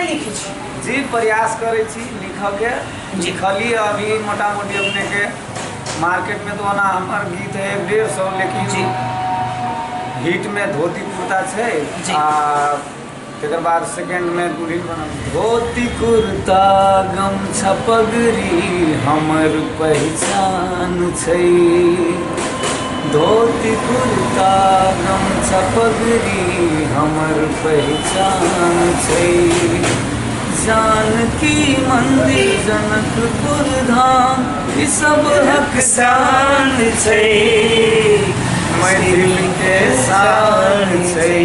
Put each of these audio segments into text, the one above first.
अपने लिखै छी? जी, प्रयास करै छी लिखऽके। लिखली अभी मोटा मोटी अपने के मार्केट में तो ओना हमर गीत है 150, लेकिन जी हिट में धोती कुर्ता छै आ तकर बाद सेकंड में दुल्हन बनल। धोती कुर्ता गमछा पगड़ी हमर पहचान छै, धोती कुर्ता गमछा पगड़ी हमर पहचान छै, जानकी मंदिर जनकपुर धाम ई सब हक शान छै, मैथिल के शान छै,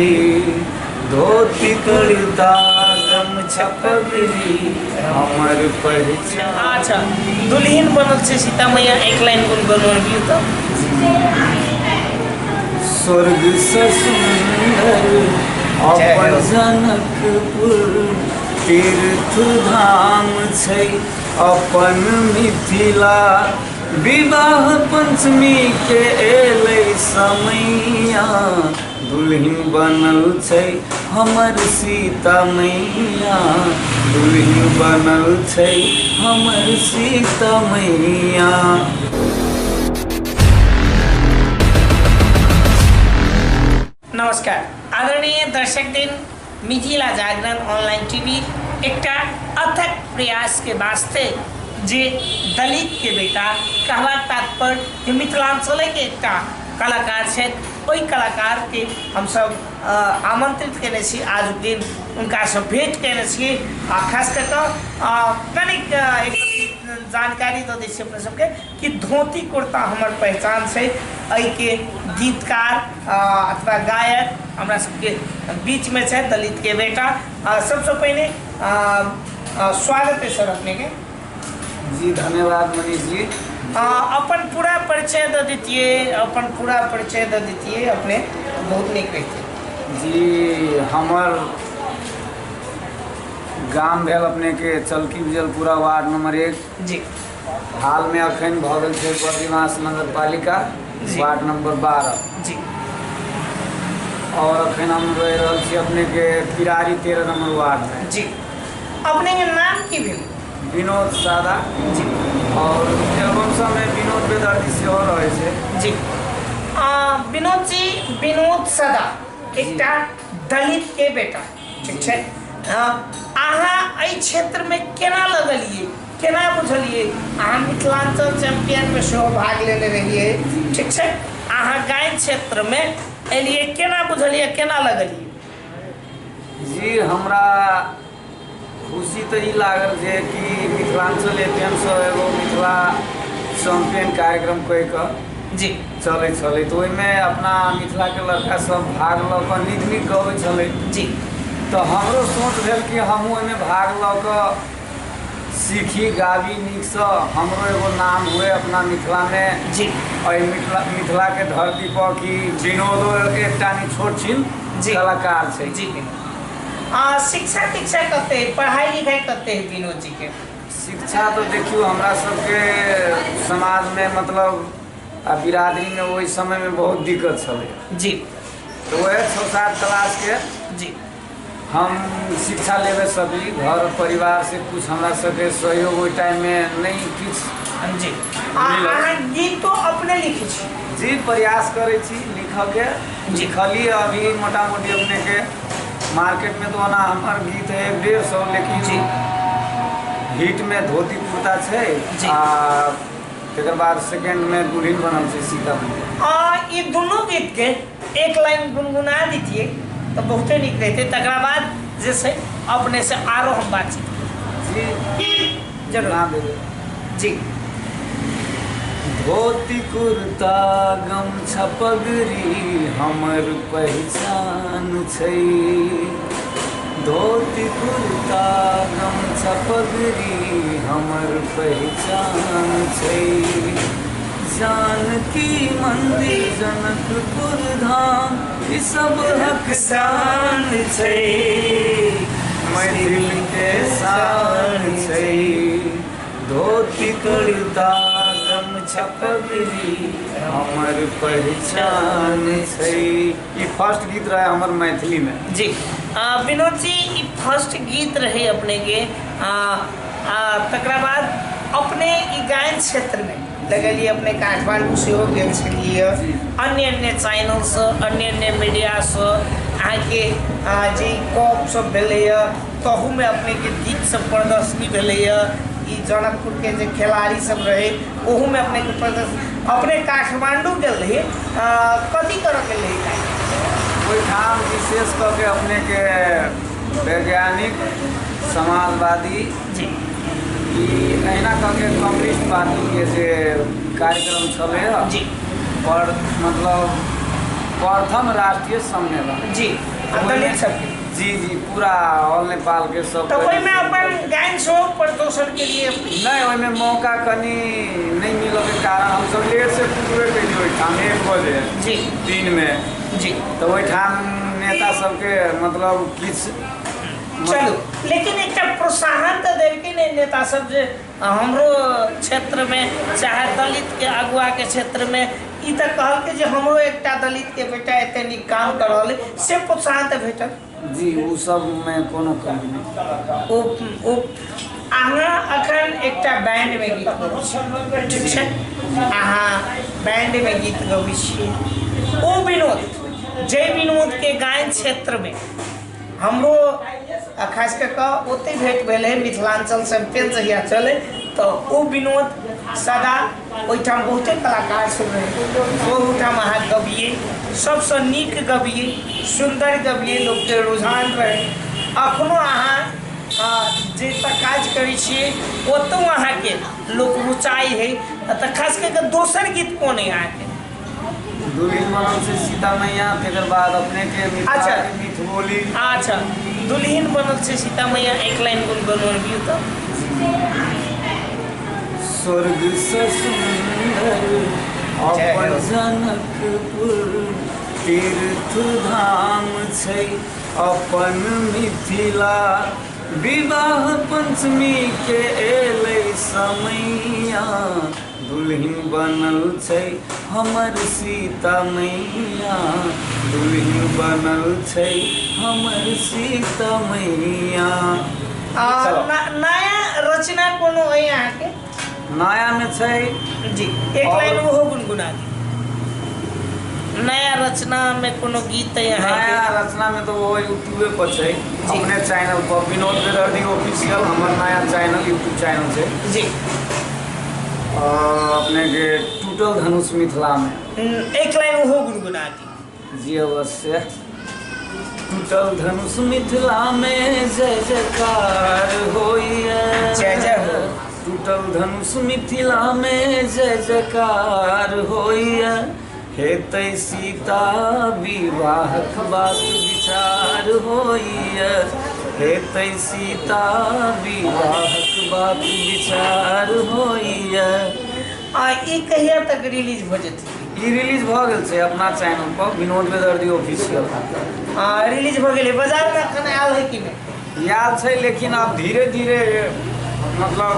धोती कुर्ता गमछा पगड़ी हमर पहचान। अच्छा, दुल्हन बनल छै सीता मैया, एक लाइन गुनगुनाबियौ तऽ। स्वर्ग से सुंदर अपन जनकपुर तीर्थ धाम छै अपन मिथिला, विवाह पंचमी के एलै समैया, दुल्हन बनल छै हमर सीता मैया, दुल्हन बनल छै हमर सीता मैया। नमस्कार आदरणीय दर्शक दिन, मिथिला जागरण ऑनलाइन टीवी एकटा अथक प्रयास के वास्ते जे दलित के बेटा, कहबाक तात्पर्य जे मिथिलांचले के एकटा कलाकार छथि, ओहि कलाकार के हमसब आमंत्रित केने छी। आजुक दिन हुनकासँ भेंट केने छी आ खास कऽ कऽ कनिक एक जानकारी दऽ दै छी अपने सबके कि धोती कुर्ता हमर पहचान छै, एहिके गीतकार अथवा गायक हमरा सबके बीचमे छथि दलित के बेटा। सबसँ पहिने स्वागत है सर अपने के। जी धन्यवाद मनीष जी। अपन पूरा परिचय दऽ दितियै, अपन पूरा परिचय दऽ दितियै अपने, बहुत नीक रहितै। जी, हमर गाम भेल अपने के चलकी बिजलपुरा वार्ड नंबर 1। जी। हाल में अखन भऽ गेल छै बर्दिवास नगर पालिका वार्ड नंबर 12। जी। और अखन हम रहि रहल छी अपने के पिरारी 13 नंबर वार्ड में। जी, अपने के नाम की भेल? विनोद सादा। जी। और एल्बम सब में विनोद बेदर्दी सेहो रहै छै। जी। विनोद जी, विनोद सदा एकटा दलित के बेटा, ठीक छै। अहाँ एहि क्षेत्र में केना लगलियै, केना बुझलियै? अहाँ मिथिलांचल चैंपियन में सेहो भाग लेने रहियै, ठीक छै। अहाँ गायन क्षेत्र में एलियै, केना बुझलियै, केना लगलियै? जी, हमरा खुशी तऽ ई लागल जे कि मिथिलांचल एफ एम सँ एगो मिथिला चैंपियन कार्यक्रम कहि कऽ जी चलै छलै, तऽ ओहिमे अपना मिथिलाके लड़का सब भाग लऽ कऽ नीक नीक गबै छलै। जी। तऽ हमरो सोच भेल कि हमहूँ ओहिमे भाग लऽ कऽ सीखी, गाबी नीकसँ, हमरो एगो नाम हुए अपना मिथिलामे। जी। एहि मिथिलाके धरती पर कि विनोदो एकटा नहि छोट छिन कलाकार छै। जी। शिक्षा दीक्षा कते, पढ़ाई लिखाई कते है विनोद जी के? शिक्षा तो देखियो हमरा सबके समाज में मतलब आ बिरादरी में ओहि समय में बहुत दिक्कत छलै। जी। तो वह 6-7 क्लास के जी हम शिक्षा लेबे सकली, घर परिवार से कुछ हमरा सबके सहयोग ओहि टाइम में नहीं किछु जी। मिलल। अहाँ गीतो अपने लिखै छी? जी, प्रयास करै छी लिखऽके। लिखली अभी मोटा मोटी अपने के मार्केट में तो ओना हमर गीत है 150, लेकिन जी हिट में धोती कुर्ता छै जी आ तकर बाद सेकंड में दुल्हन बनल छै सीता मैया। ई दुनू गीत के एक लाइन गुनगुना दितियै तऽ बहुते नीक रहितै, तकरा बाद जे छै अपने से आरो हम बातचीत जी जरूर ना देबै। जी। धोती कुर्ता गमछा पगड़ी हमर पहचान छै, धोती कुर्ता गमछा पगड़ी हमर पहचान छै, जानकी मंदिर जनकपुर धाम ई सब हक शान छै, मैथिल के शान छै, धोती कुर्ता गमछा गमछा पगड़ी हमर पहचान छै। ई फर्स्ट गीत रहे हमर मैथिली में। जी विनोद जी, ई फर्स्ट गीत रहे अपने के। तकरा बाद अपने ई गायन क्षेत्र में लगलिए, अपने काठमांडू सेहो गेल छलियै, अन्य अन्य चैनलसँ अन्य अन्य मीडियासँ अहाँके जे कप सब भेलैए तहूमे अपनेके गीत सब प्रदर्शनी भेलैए। ई जनकपुरके जे खेलाड़ी सब रहे ओहूमे अपनेके प्रदर्शनी। अपने काठमांडू गेल रहियै, कथी करऽ गेल रहियै? ओहिठाम विशेष कऽ के अपनेके वैज्ञानिक समाजवादी जी ई अहिना कऽ के कम्युनिस्ट पार्टीके जे कार्यक्रम छलै जी पर मतलब प्रथम राष्ट्रीय सम्मेलन जी दलित सबके जी जी पूरा ऑल नेपाल के सब। तो ओहिमे अपन गायन सेहो प्रदर्शन के लिए नहीं, ओहिमे मौका कनि नहीं मिलऽ के कारण हमसब लेट से पुजबे कयली ओहिठाम 1 बजे जी दिन में जी। तो ओहिठाम नेता सबके मतलब किछु चलू, लेकिन एक प्रोत्साहन तो देलकै ने नेता सब जे हमरो क्षेत्र में चाहे दलित के अगुआ के क्षेत्र में ई तऽ कहलकै जे हमरो एकटा दलित के बेटा एते नीक काम कर रहल है, से प्रोत्साहन तऽ भेटल जी। ओ सब में कोनो कमी नहीं। ओ अहाँ अखन एकटा बैंड में गीत गबै छी, ठीक छै, अहाँ बैंड में गीत गबै छी। ओ विनोद, जे विनोद के गायन क्षेत्र में हमरो खास कऽ कऽ ओतहि भेट भेल है मिथिलांचल चैम्पियन जहिया चले तऽ ओ विनोद सदा ओहिठाम बहुते कलाकार सब रहे, ओहूठाम अहाँ गबियै, सबसँ नीक गबियै, सुन्दर गबियै, लोकके रुझान रहै। अखनो अहाँ जे तऽ काज करै छियै ओतहु अहाँके लोक रुचाइ है। तऽ खास कऽ कऽ दोसर गीत कोन है अहाँके? दुल्हिन बनल छै सीता मैया, तकर बाद अपने के अच्छा मिथबोली। अच्छा, दुल्हिन बनल छै सीता मैया, एक लाइन गुनगुनबियौ तऽ। स्वर्ग से सुंदर अपन जनकपुर तीर्थ धाम छै अपन मिथिला, विवाह पंचमी के एलै समैया, दुल्हिन बनल छै हमर सीता मैया, दुल्हिन बनल छै हमर सीता मैया। नया रचना कोनो है अहाँके? नया में छै जी, एक लाइन ओहो गुनगुना दी। नया रचना में कोनो गीत है? नया रचना में तो वो यूट्यूबे पर छै, अपने चैनल पर विनोद बेदर्दी ऑफिशियल हमर नया चैनल यूट्यूब चैनल छै जी। अपने के टूटल धनुष मिथिला में एक लाइन ओहो गुनगुना दी जी अवश्य। टूटल धनुष मिथिला में जय जयकार होइए, जय जय हो। टूटल धनुष मिथिला में जय जयकार होइए, हेतै सीता विवाहक बात विचार होइए, हेतै सीता विवाहक बात विचार होइए। आ ई कहिया तक रिलीज भऽ जेतै? ई रिलीज भऽ गेल छै अपना चैनल पर विनोद बेदर्दी ऑफिशियल। रिलीज भऽ गेलै, बाजारमे एखन आयल है कि नहि? आयल छै, लेकिन आब धीरे धीरे मतलब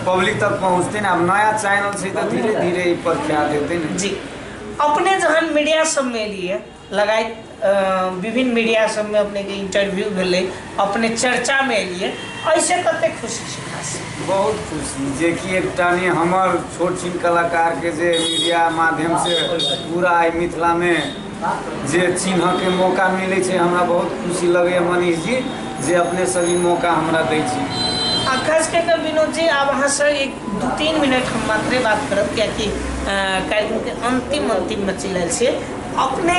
पब्लिक तक पहुँचते ने, आब नया चैनल छै तऽ धीरे धीरे ई प्रख्यात हेतै ने जी। अपने जहन मीडिया सबमे एलियै लगाइत विभिन्न मीडिया सबमे अपनेके इंटरव्यू भेलै, अपने चर्चामे एलियै, ऐसे कतेक खुशी छै? खास बहुत खुशी जे कि एकटा ने हमर छोट छिन कलाकारके जे मीडिया माध्यमसँ पूरा एहि मिथिलामे जे चिन्हके मौका मिलै छै, हमरा बहुत खुशी लगैए मनीष जी जे अपने सब ई मौका हमरा दै छी। आ खास कऽ कऽ विनोद जी, आब अहाँसँ 1-2-3 मिनट हम मात्रे बात करब, कियाकि कार्यक्रमके अंतिम अंतिममे चलि आयल छियै। अपने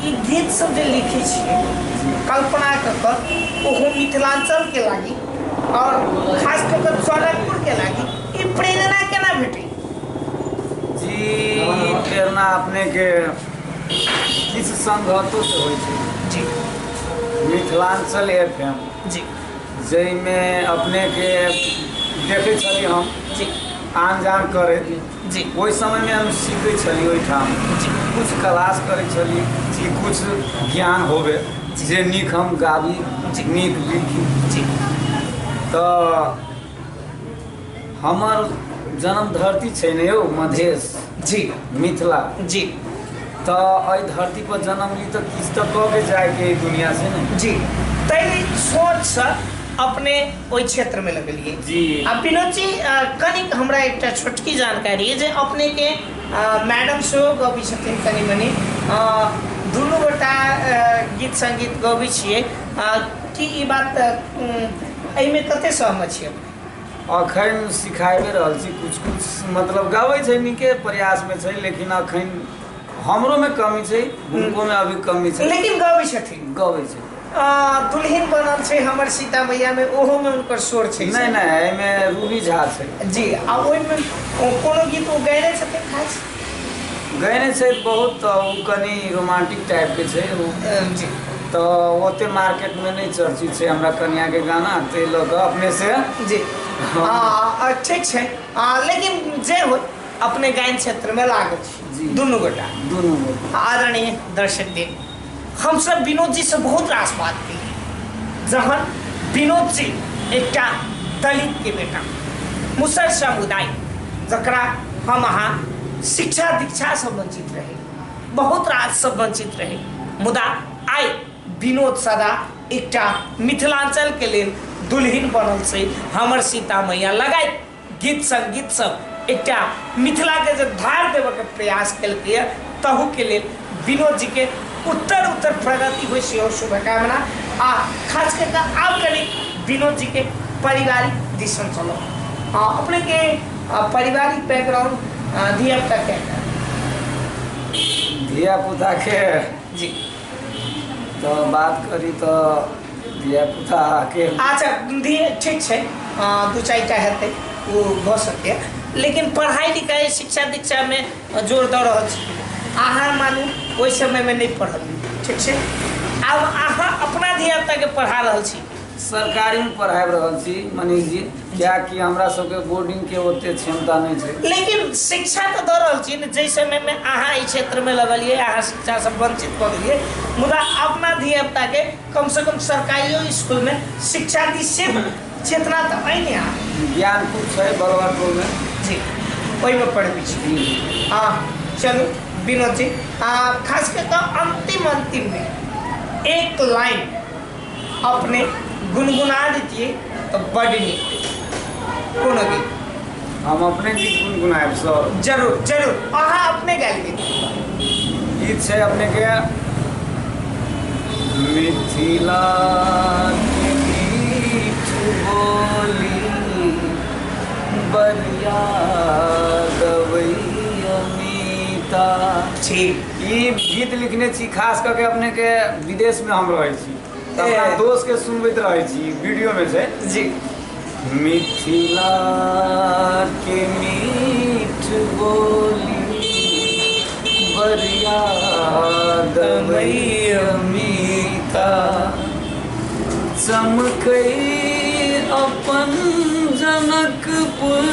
ई गीत सब जे लिखै छियै कल्पना कऽ कऽ, ओहो मिथिलांचलके लागी और खास कऽ कऽ जनकपुरके लागी, ई प्रेरणा केना भेटै? जी प्रेरणा अपनेके किछु संघतो से होइ छै जी। मिथिलांचल FM जी, जाहिमे अपनेके देखै छलियै हम जी आन जान करैत जी, ओहि समयमे हम सीखै छलियै ओहिठाम जी, कुछ क्लास करै छलियै कि कुछ ज्ञान होबे जे नीक हम गाबी जी, नीक लिखी जी। तऽ हमर जन्म धरती छै ने यौ, मधेश जी, मिथिला जी, तऽ एहि धरती पर जन्म ली तऽ किछु तऽ कऽ के जायके एहि दुनिया से ने जी। ताहि सोचसँ अपने ओहि क्षेत्रमे लगलियै जी। आ विनोद जी, कनिक हमरा एकटा छोटकी जानकारी जे अपने के मैडम सेहो गबै छथिन कनि मनि, दुनू गोटा गीत संगीत गबै छियै, की ई बात एहिमे कते सहमत छियै? अखन सिखाबे रहल छी, कुछ कुछ मतलब गाबै छै, नीके प्रयासमे छै, लेकिन अखन हमरोमे कमी छै, हुनकोमे अभी कमी छै, लेकिन गबै छथिन, गबै छै। दुल्हिन बनल छै हमर सीता मैया में, ओहो में उनकर स्वर छै। नहीं नहीं, एहिमे रूबी झा छै जी। आ ओहिमे कोनो गीत ओ गयने छथिन खास? गयने छै बहुत, तऽ ओ कनि रोमांटिक टाइप के छै ओ जी, तऽ ओते मार्केट में नहीं चर्चित छै हमरा कनिया के गाना, ताहि लऽ कऽ अपने से जी। ठीक छै, लेकिन जे हो अपने गायन क्षेत्र में लागल छी दुनू गोटा, दुनू गोटा। आदरणीय दर्शक दिन, हम सब विनोद जी से बहुत रास बात की, जहन विनोद जी एकटा दलित के बेटा, मुसहर समुदाय, जकरा हम अहाँ शिक्षा दीक्षा से वंचित रहे, बहुत रास से वंचित रहे, मुदा आइ विनोद सदा एकटा मिथिलांचल के लेल दुल्हिन बनल छै हमर सीता मैया लगाइत गीत संगीत सब एकटा मिथिला के जे धार देबऽ के प्रयास केलकै, तहू के लेल विनोद जी के उत्तर उत्तर प्रगति हो सेहो शुभकामना। आ खास करके आब कनि विनोद जी के पारिवारिक दिसन चलो, अपने के पारिवारिक बैकग्राउंड धिया पुता के? धिया पुता के जी तो बात करी तो धिया पुता के अच्छा ठीक छै, दू चारिटा हेतै ओ भऽ सकैए, लेकिन पढ़ाई लिखाई शिक्षा दीक्षा में जोर दऽ रहल छी अहाँ, मानू ओहि समयमे नहीं पढ़ल, ठीक छै, आब अहाँ अपना धिया पुताके पढ़ा रहल छी? सरकारी में पढ़ा रहल छी मनीष जी, कियाकि हमरा सबके बोर्डिंग के ओते क्षमता नहीं छै, लेकिन शिक्षा तऽ दऽ रहल छी ने। जाहि समयमे अहाँ एहि क्षेत्रमे लगलियै, अहाँ शिक्षासँ वंचित भऽ गेलियै, मुदा अपना धिया पुताके कमसँ कम सरकारियो स्कूलमे शिक्षा दी से चेतना तऽ अइ ने। अहाँ ज्ञानपुर छै बड़वा टोलमे जी, ओहिमे पढ़बै छी। हाँ चलू विनोद जी, खास कर कऽ अंतिम अंतिम में एक लाइन अपने गुनगुना दीजिए तो बड़ नीक। कोनो गीत? हम अपने गीत गुनगुनाएब सर। जरूर जरूर, अहाँ अपने गायल गीत। गीत छै अपने के मिथिला के मीठ बोली बरिया गवैया मीता। ठीक, ई गीत लिखने छी खास करके अपने के विदेश में हम रहै छी, अपना दोस्त के सुनबैत रहै छी, वीडियो में छै जी। मिथिला के मीठ बोली बरिया गवैया मीता, चमकै अपन जनकपुर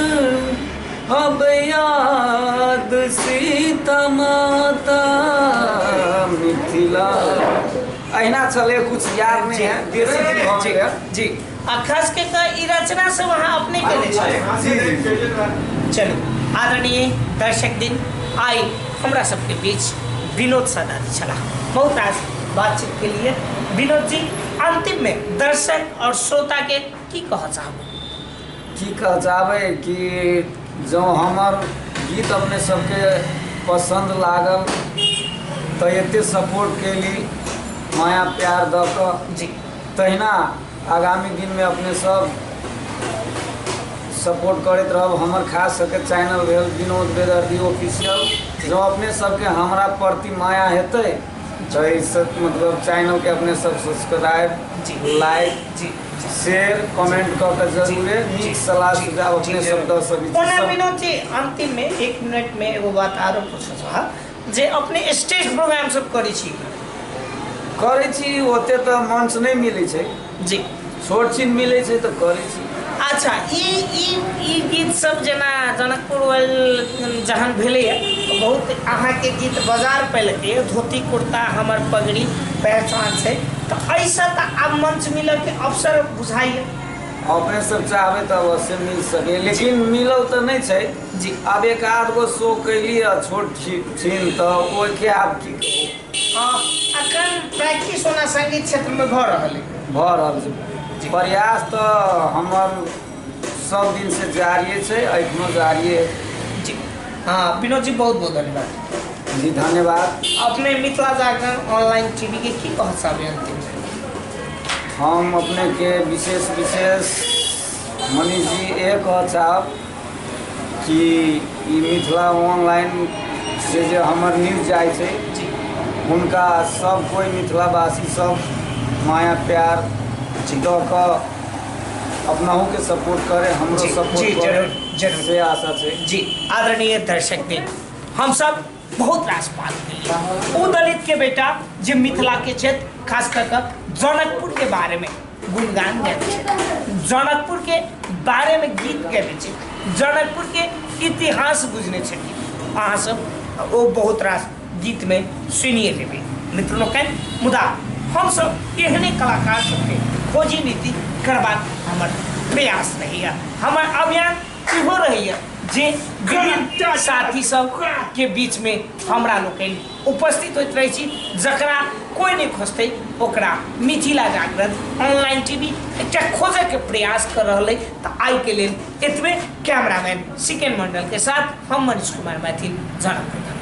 अब याद सीता माता। मिथिला अहिना चले, कुछ याद नहीं है देसी जी जी। आ खास के ई रचना सब अहाँ अपने केने छी? चलू आदरणीय दर्शक दिन, आइ हमरा सबके बीच विनोद सदा जी छलाह, बहुत रास बातचीत के लिए। विनोद जी, अंतिम में दर्शक और श्रोता के की कह चाहबै? की कह चाहबै कि जँ हमर गीत अपने सबके पसन्द लागल तऽ एते सपोर्ट केली, माया प्यार दऽ कऽ जी, तहिना आगामी दिनमे अपने सब सपोर्ट करैत रहब। हमर खास सबके चैनल भेल विनोद बेदर्दी ऑफिशियल, जँ अपने सबके हमरा प्रति माया हेतै तऽ एहि सब मतलब चैनलके अपने सब सब्सक्राइब लाइक जी शेयर कमेंट कऽ के जरूरे नीक सलाह सुझाव अपने सब दऽ सकै छी। ओना विनोद जी, अंतिम में 1 मिनट में एगो बात आरो पूछऽ चाहब जे अपने स्टेज प्रोग्राम सब करै छी? करै छी, ओते तऽ मंच नहि मिलै छै जी, छोट छिन मिलै छै तऽ करै छी। अच्छा, ई गीत सब जेना जनकपुर जहन भेलैए बहुत अहाँके गीत बाजार पैलकै, धोती कुर्ता हमर पगड़ी पहचान छै, तऽ एहिसँ तऽ आब मंच मिलऽके अवसर बुझाइए? अपने सब चाहबै तऽ अवश्य मिल सकै, लेकिन मिलल तऽ नहि छै जी। आब एक आध गो शो कैली आ छोट छिन तऽ ओहिके आब की कहू। अखन प्रैक्टिस ओना संगीत क्षेत्रमे भऽ रहल है? भऽ रहल छै। प्रयास तऽ हमर सब दिन से जारिये छै, एखनो जारिये जी। हाँ विनोद जी, बहुत बहुत धन्यवाद। जी धन्यवाद। अपने मिथिला जागरण ऑनलाइन टीवी के की कह चाहबै अंतिम? हम अपने के विशेष विशेष मनीष जी एक कह चाहब कि ई मिथिला ऑनलाइन से जे हमर न्यूज जाइ छै जी हुनका सब कोइ मिथिलावासी सब माया प्यार दऽ कऽ अपनाहु के सपोर्ट करे, हमरो सपोर्ट जी, करे, जरूर, जरूर। से आशा छै। जी आदरणीय दर्शक दिन, हम सब बहुत रास बात केलिए। ओ दलित के बेटा जे मिथिला के क्षेत्र खास कर कऽ जनकपुर के बारे में गुणगान गाबै छै, जनकपुर के बारे में गीत गाबै छै, जनकपुर के इतिहास बुझने छथिन। अहाँ सब ओ बहुत रास गीत में सुनिए लेबै मित्र लोकनि। मुदा हमसब एहने कलाकार सबके खोजी नीति करबाक हमर प्रयास रहैया, हमर अभियान इहो रहैया जे विभिन्न साथी सब के बीच में हमरा लोकनि उपस्थित होइत रहै छी। जकरा कोइ नहि खोजतै ओकरा मिथिला जागरण ऑनलाइन टीवी एकटा खोजैके प्रयास कर रहल अइ। तऽ आइके लेल एतबे। कैमरामैन सिकेन मंडल के साथ हम मनीष कुमार मैथिल, जनकपुर।